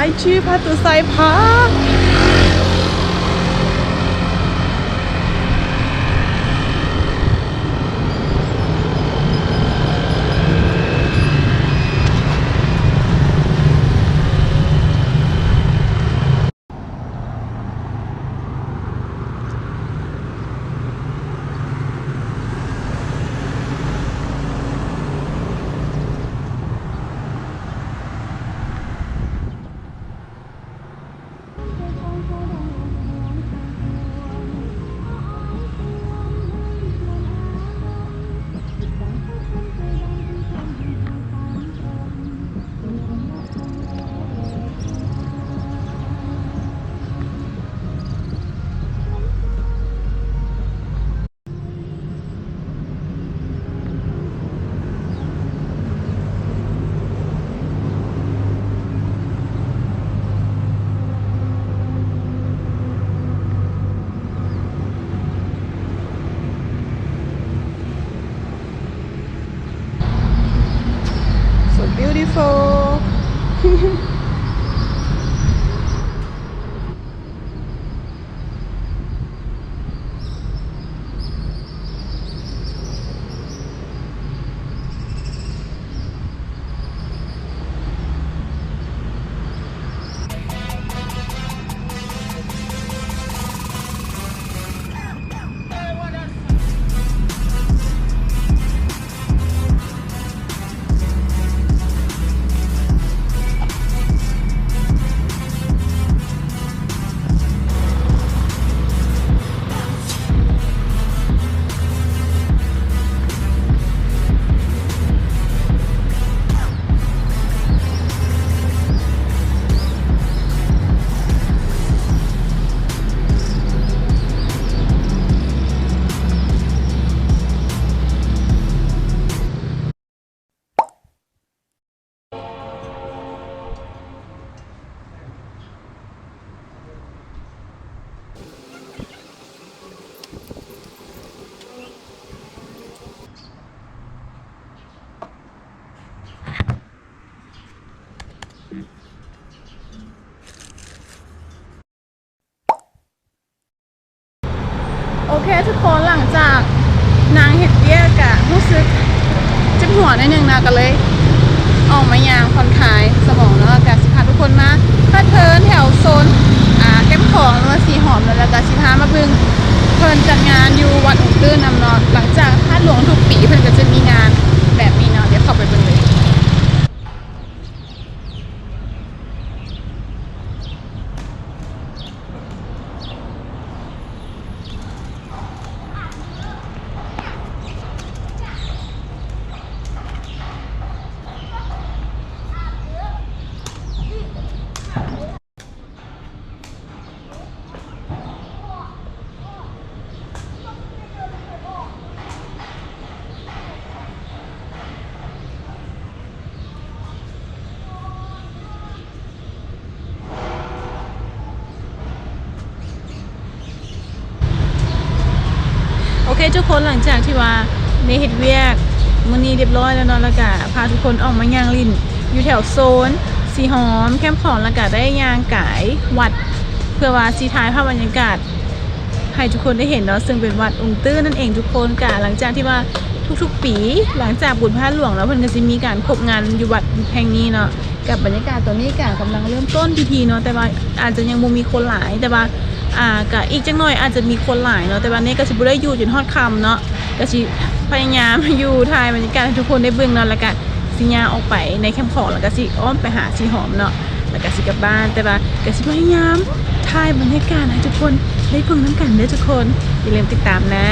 ໄປທີ່ປະຕູສາຍຟ້າ. So beautiful. ໂອເຄທຸກຄົນ, ຫຼັງຈາກນັ່ງເຮັດວຽກກະຮູ້ສຶກເຈັບຫົວໜ້ອຍໜຶ່ງນະ, ກະເລີຍອອກມາຍ່າງຜ່ອນຄາຍສະໝອງເນາະ. ກະຊິພາທຸກຄົນມາເພີດເພີນແຖວໂຊນ ອາ ແຄມຂອງ ຫຼືວ່າສີຫອມ ແລ້ວກະຊິພາມາເບິ່ງເພິ່ນຈັດງານຢູ່ວັດອົງຕື້ນນຳເນາະ. ຫຼັງຈາກທາດຫຼວງທຸກປີເພິ່ນກະຈະມີງານແບບນີ້ເນາະ, ດຽວເຂົ້າໄປເບິ່ງເລີຍ. ໂອເຄທຸກຄົນ, ຫຼັງຈາກທີ່ວ່າໄດ້ເຮັດວຽກມື້ນີ້ຮຽບຮ້ອຍແລ້ວເນາະ, ແລ້ວກະພາທຸກຄົນອອກມາຍ່າງຫຼິ້ນຢູ່ແຖວໂຊນສີຫອມ ແຄມຂອງ ແລ້ວກະໄດ້ຍ່າງກາຍວັດ ເພື່ອວ່າຊິຖ່າຍພາບບັນຍາກາດ ໃຫ້ທຸກຄົນໄດ້ເຫັນເນາະ, ເຊິ່ງເປັນວັດອົງຕື້ນນັ້ນເອງທຸກຄົນ. ກະຫຼັງຈາກທີ່ວ່າທຸກໆປີ ຫຼັງຈາກບຸນພະທາດຫຼວງເນາະ, ເພິ່ນກະຊິມີການຄົບງານຢູ່ວັດແຫ່ງນີ້ເນາະ. ກັບບັນຍາກາດຕອນນີ້ກະກຳລັງເລີ່ມຕົ້ນພິທີເນາະ, ແຕ່ວ່າອາດຈະຍັງບໍ່ມີຄົນຫຼາຍ, ແຕ່ວ່າ ອາ ກະອີກຈັກໜ້ອຍອາດຈະມີຄົນຫຼາຍເນາະ, ແຕ່ວ່າເນກະຊິບໍ່ໄດ້ຢູ່ຈົນຮອດຄ່ຳເນາະ, ກະຊິພະຍາຍາມຢູ່ຖ່າຍບັນຍາກາດໃຫ້ທຸກຄົນໄດ້ເບິ່ງເນາະ, ແລ້ວກະ ຊິຍ່າງອອກໄປໃນແຄມຂອງ ແລ້ວກະຊິອ້ອມໄປຫາສີຫອມເນາະ, ແລ້ວກະຊິກັບບ້ານ, ແຕ່ວ່າກະຊິພະຍາຍາມຖ່າຍບັນຍາກາດໃຫ້ທຸກຄົນໄດ້ເບິ່ງນຳກັນເດີທຸກຄົນ, ຢ່າລືມຕິດຕາມນະ.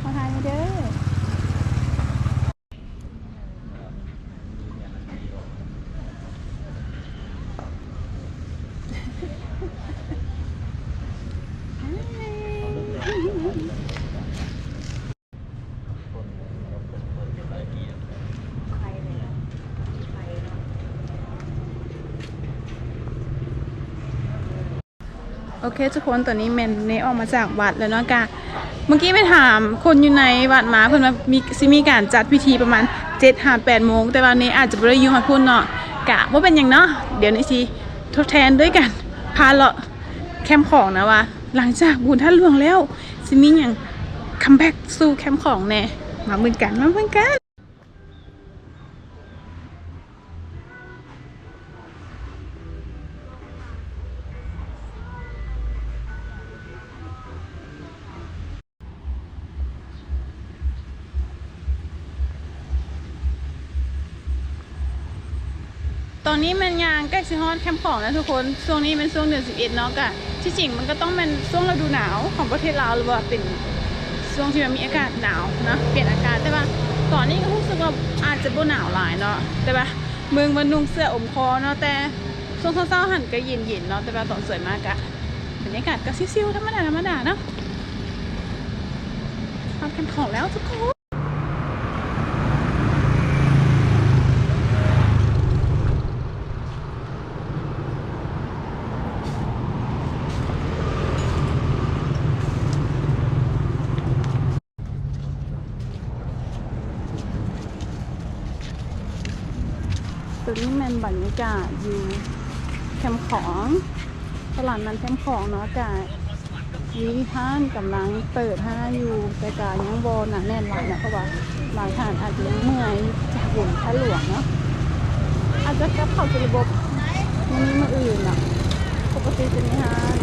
ຂໍຖ່າຍແດ່ເດີ. ໄປແລ້ວ ໄປແລ້ວ ໄປແລ້ວ. ໂອເຄທຸກຄົນ ຕອນນີ້ແມ່ນເນອອກມາຈາກວັດແລ້ວເນາະ ກະເມື່ອກີ້ໄປຖາມຄົນຢູ່ໃນວັດມາ ເພິ່ນວ່າມີ ຊິມີການຈັດພິທີປະມານເຈັດຫາແປດໂມງ ແຕ່ວ່າເນອາດຈະບໍ່ໄດ້ຢູ່ຮອດພຸ້ນເນາະ ກະບໍ່ເປັນຫຍັງເນາະ ດຽວເນຊິທົດແທນດ້ວຍການພາເລາະແຄມຂອງນະວ່າ ຫຼັງຈາກບຸນທາດຫຼວງແລ້ວ ຊິມີຫຍັງຄັມແບັກສູ່ແຄມຂອງແດ່ ມາເບິ່ງກັນ ມາເບິ່ງກັນ. ຕອນນີ້ແມ່ນຍ່າງໃກ້ຊິຮອດແຄມຂອງແລ້ວທຸກຄົນ ຊ່ວງນີ້ແມ່ນຊ່ວງເດືອນສິບເອັດເນາະ ກະທີ່ຈິງມັນກະຕ້ອງແມ່ນຊ່ວງລະດູໜາວຂອງປະເທດລາວ ຫຼືວ່າເປັນຊ່ວງທີ່ມັນມີອາກາດໜາວເນາະ ປ່ຽນອາກາດ ແຕ່ວ່າຕອນນີ້ກະຮູ້ສຶກວ່າອາດຈະບໍ່ໜາວຫຼາຍເນາະ ແຕ່ວ່າ ເບິ່ງວ່ານຸ່ງເສື້ອອົມຄໍເນາະ ແຕ່ຊ່ວງເຊົ້າໆຫັ້ນກະເຢັນໆເນາະ ແຕ່ວ່າຕອນສວຍມາກະບັນຍາກາດກະຊິວໆທຳມະດາໆເນາະ ຮອດແຄມຂອງແລ້ວທຸກຄົນ. ໂຕນີ້ແມ່ນບັນຍາກາດຢູ່ແຄມຂອງ ຕະຫຼາດນັດແຄມຂອງເນາະ ກະມີຮ້ານກຳລັງເປີດຮ້ານຢູ່ ແຕ່ກະຍັງບໍ່ໜາແໜ້ນຫຼາຍເນາະ ເພາະວ່າຫຼາຍທ່ານອາດຈະຍັງເມື່ອຍຈາກບຸນທາດຫຼວງເນາະ ອາດຈະກັບເຂົ້າສູ່ລະບົບມື້ນີ້ມື້ອື່ນເນາະ ປົກກະຕິຈະມີຮ້ານ.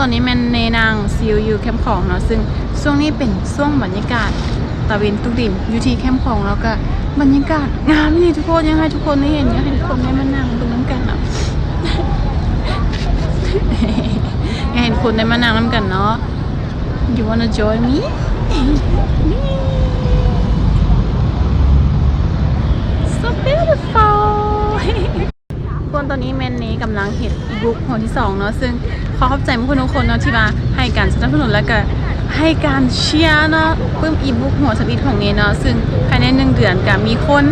ຕອນນີ້ແມ່ນເນນັ່ງຊິວຢູ່ແຄມຂອງເນາະ ຊຶ່ງຊ່ວງນີ້ເປັນຊ່ວງບັນຍາກາດຕາເວັນຕົກດິນຢູ່ທີ່ແຄມຂອງ ແລ້ວກະບັນຍາກາດງາມອີ່ຫຼີທຸກຄົນ ຢາກໃຫ້ທຸກຄົນໄດ້ເຫັນ ຢາກໃຫ້ທຸກຄົນໄດ້ມານັ່ງເບິ່ງນຳກັນເນາະ ຢາກໃຫ້ທຸກຄົນໄດ້ມານັ່ງນຳກັນເນາະ. You wanna join me? So beautiful. ທຸກຄົນ ຕອນນີ້ແມ່ນເນກຳລັງເຮັດອີບຸກຫົວທີສອງເນາະ ຊຶ່ງຂໍຂອບໃຈໝູ່ເພື່ອນທຸກຄົນເນາະ ທີ່ວ່າໃຫ້ການສະໜັບສະໜູນ ແລະກະໃຫ້ການເຊຍເນາະ ປຶ້ມອີບຸກຫົວທຳອິດຂອງເນເນາະ ຊຶ່ງພາຍໃນໜຶ່ງເດືອນກະມີຄົນ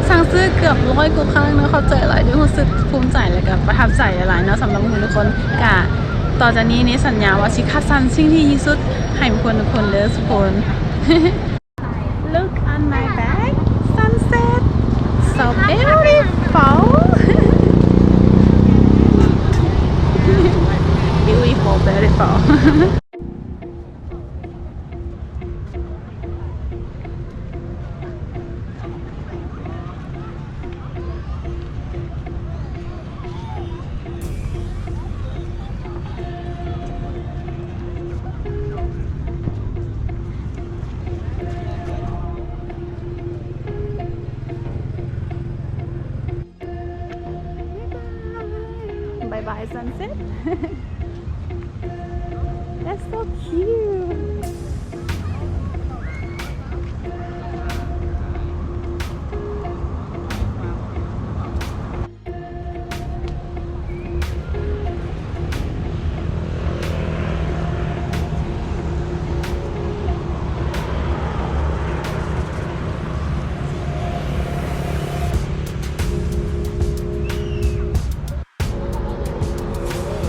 ສັ່ງຊື້ເກືອບຮ້ອຍກວ່າຄັ້ງເນາະ. ຂອບໃຈຫຼາຍເດີ້ ຮູ້ສຶກພູມໃຈ ແລະກະປະທັບໃຈຫຼາຍໆເນາະ ສຳລັບໝູ່ເພື່ອນທຸກຄົນ. ກະຕໍ່ຈາກນີ້ເນສັນຍາວ່າຊິຄັດສັນສິ່ງທີ່ດີທີ່ສຸດໃຫ້ໝູ່ເພື່ອນທຸກຄົນເດີ້ທຸກຄົນ. Look on my back, sunset, so beautiful. Beautiful, beautiful. ບາຍບາຍ sunset. That's so cute. ສ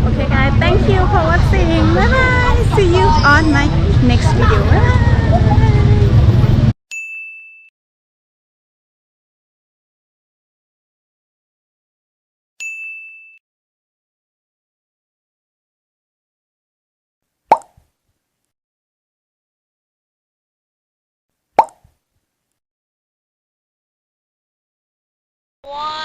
Okay, guys, thank you for watching. Bye bye. See you on my next video. Bye.